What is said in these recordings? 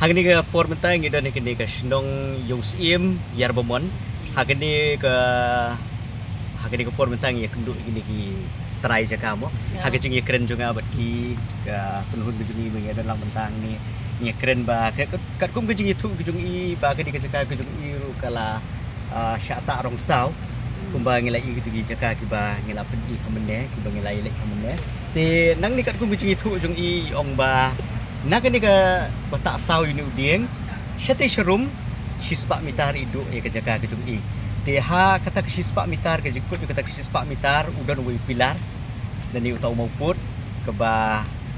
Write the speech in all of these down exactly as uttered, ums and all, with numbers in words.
Ha kane ka por mynta ngi don ha kane ka shnong Ïewsiem, Ïarbamon. Ha kane ka, ha kane ka por mynta ngi ïakynduh ïa kine ki trai jaka mo. Ha ka jingïakren jong nga bad ki, ka kynhun ka jong i ba ngi don lang mynta ngi ïakren ba ka, ka, katkum ka jingïathuh ka jong i ba kane ka jaka ka jong i ruh ka la ah, shah tah rong saw. Kumba ngi la ïohi kito ki jaka kiba ngi la pyni kumne, kiba ngi la ïaleh kumne. Te nangne katkum ka jingïathuh jong i ong ba na kane ka batah saw ïa une u dieng, shatei sharum shispah mitar i duh ïa ka jaka ka jong i. Te ha kata ka shispah mitar, ka jingkut ïa kata ka shispah mitar u don uwei u pilar. Lane uta u mawpud kaba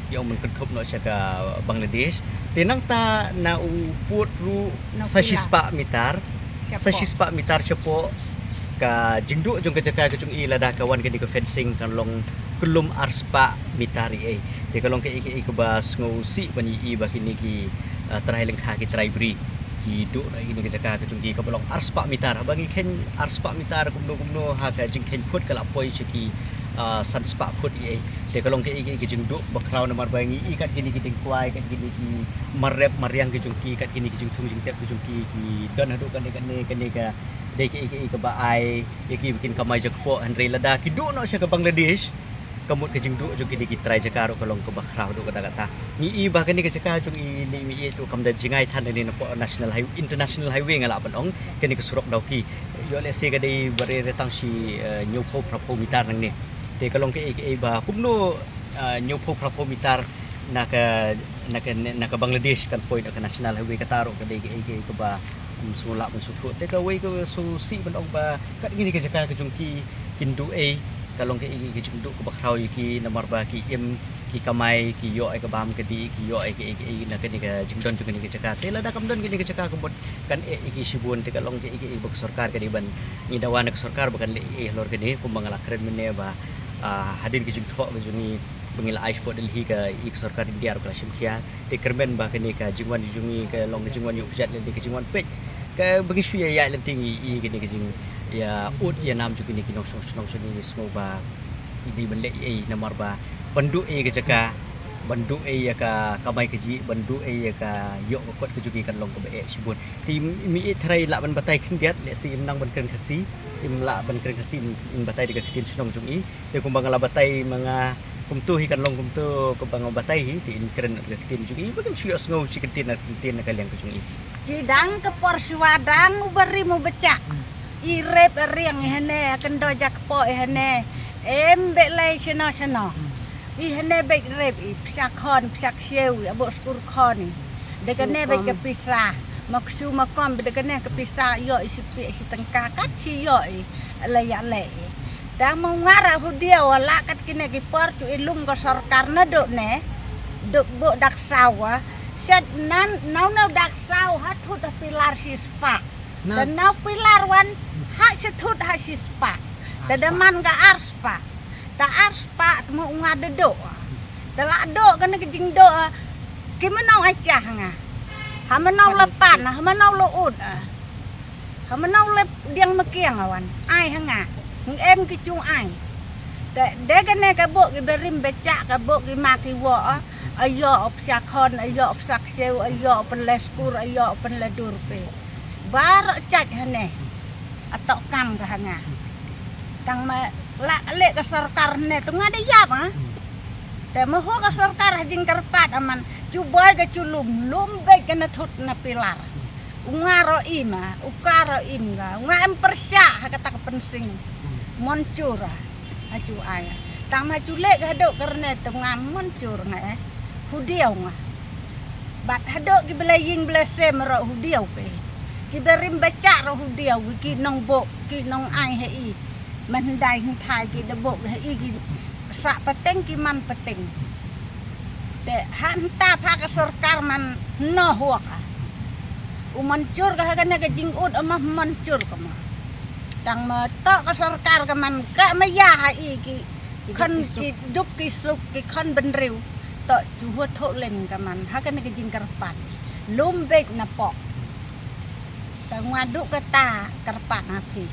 ki ong ban kynthup noh sha ka Bangladesh. Te nangta na u pud ruh sa shispah mitar, sa shispah mitar shapoh ka jingduh jong ka jaka ka jong i, lada ka wan kane ka fencing kan long kyllum arspah mitar ïa i. Te ka long kaei kaei kaba sngewsih ban ïohi ba kine ki, ah, trai lyngkha, ki trai bri ki duh na kine ka jaka ka jong ki kaba long arspah mitar. Haba ngi kheiñ arspah mitar kumno kumno, ha ka jingkheiñ phut ka la poi sha ki, ah, sanspah phut ïa i. Te ka long kaei kaei ka jingduh bakhraw namar ba ngi i kat kine ki dieng kwai, kat kine ki mar rep mar riang ki jong ki, kat kine ki jingthung jingtep ki jong ki, ki don haduh kane kane, kane ka dei kaei kaei kaba ai ïa ki ba kin kamai jakpoh. Hynrei lada ki duh noh sha ka Bangladesh, ka mut ka jingduh jong kine ki trai jaka ruh ka long kaba khraw haduh katta katta. Ngi i ba kane ka jaka jong i, ngi i tu kam da jngai than ne napoh national highway, international highway nga lah ban ong, kane ka surok Dawki. Ïoh lehse ka dei ba re re tang shi, eh, hynñiewphew phraphew mitar nangne. Te ka long kaei kaei ba kumno, eh, hynñiewphew phraphew mitar na ka, na ka, na ka Bangladesh kan poi na ka national highway, kata ruh ka dei kaei kaei kaba, um, sngewlah ban sngewthuh. Te kawei ka sngewsih ban ong ba kat kine ki jaka ka jong ki kin duh ei, ka long kaei kaei ka jingduh kaba khraw ïa ki namar ba ki im, ki kamai, ki ïoh ei ka bam ka dih, ki ïoh ei kaei kaei na kane ka jingdon jong kane ka jaka. Te lada kam don kane ka jaka ka mut kan eh ïa ki shibun. Te ka long kaei kaei ba ka sorkar ka dei ban, ngi dawa na ka sorkar ba kan leh ei halor kane, kumba nga la kren mynne ba, ah, hadien ka jingthoh ka jong ngi ba ngi la ai shapoh Delhi, ka i ka sorkar India ruh ka la shim khia. Te kyrmen ba kane ka jingwan jong ngi ka long ka jingwan ïuh kjat lane ka jingwan peit kaba ngi shu ïa ïaid lynti, ngi i kane ka jingïaud ïa nam jong kine ki nongshong shnong jong ngi. Ngi sngew ba i dei ban leh ei namar ba ban duh ei ka jaka, ban duh ei ïa ka kamai kajih, ban duh ei ïa ka ïoh ka kot ka jong ngi kan long kaba eh shibun. Te i Meiieid tharai lah ban batai khyndiat, lehse im nang ban kren Khasi, im lah ban kren Khasi, in batai da ka ktien shnong jong i. Te kumba nga la batai ma nga kumto hi kan long kumto, kumba nga batai hi te in kren da ka ktien jong i ba kin shu ïohsngew shi kyntien ar kyntien na ka liang ka jong i. Shi dang ka por shuwa dang u barim u bachah. I rep a riang i hane, a kyndoh jakpoh i hane. Em beit lei shano shano. I hane beit rep i psiah khon, psiah ksiew, i aboh skur khon i. Da kane beit ka pisa. Ma ksiew ma kom beit da kane ka pisa ïoh i shi piah shi tyngka kat shi ïoh i. Lei ïa lei i. Dang ma u nga ruh hudiaw, la kat kine ki por tu i lum ka sorkar naduh ne. Duh buh dak saw a. Shet nan nau nau dak saw ha thut ha pilar shispah. Te nau pilar wan ha shi thut ha shispah. Te da man ka arspah. Te arspah te ma u nga da duh. Te la duh kane ka jingduh. Ki mynno ai cha ha nga. Ha mynno la pan, ha mynno la ud. Ha mynno la diang ma kiang a wan. Ai ha nga. Ng em ki chung ai. Te de kane ka buh ki barim bachah, ka buh ki ma ki woh a. Aïoh u psiah khon, aïoh u psiah ksiew, aïoh u pynleh skur, aïoh u pynleh dur pe. Baroh chait hane. Ato kam ka ha nga. Tang ma la leh ka sorkar ne tu nga da ïap ha. Te ma ho ka sorkar ha jingkyrpad a man. Chu boi ka chu lum, lum beit ka na thut na pilar. U nga ruh im a, u ka ruh im ka. U nga em pyrshah ha kata ka pynsing. Mon chur a. Ha chu ai. Tang ma chu leh ka haduh ka rne te nga mon chur nga eh. Hudiaw nga. Bad haduh ki ba la ïing ba la sem ruh hudiaw pe. Ki barim bachah ruh hudiaw, ki nongbuh, ki nong ai ha i. Man hyndai hynthai ki da buh ha i ki sah pateng ki man pateng. Te ha hynta pha ka sorkar man no huok a. U mon chur ka ha kane ka jingud a ma mon chur ka ma. Tang ma to ka sorkar ka man ka ma ïa ha i ki khon ki duk ki suk ki khon bynriew. To chu hua thoh len ka man ha kane ka jingkyrpad. Lum beit na pok. Te nga duh kata kyrpad ha phi.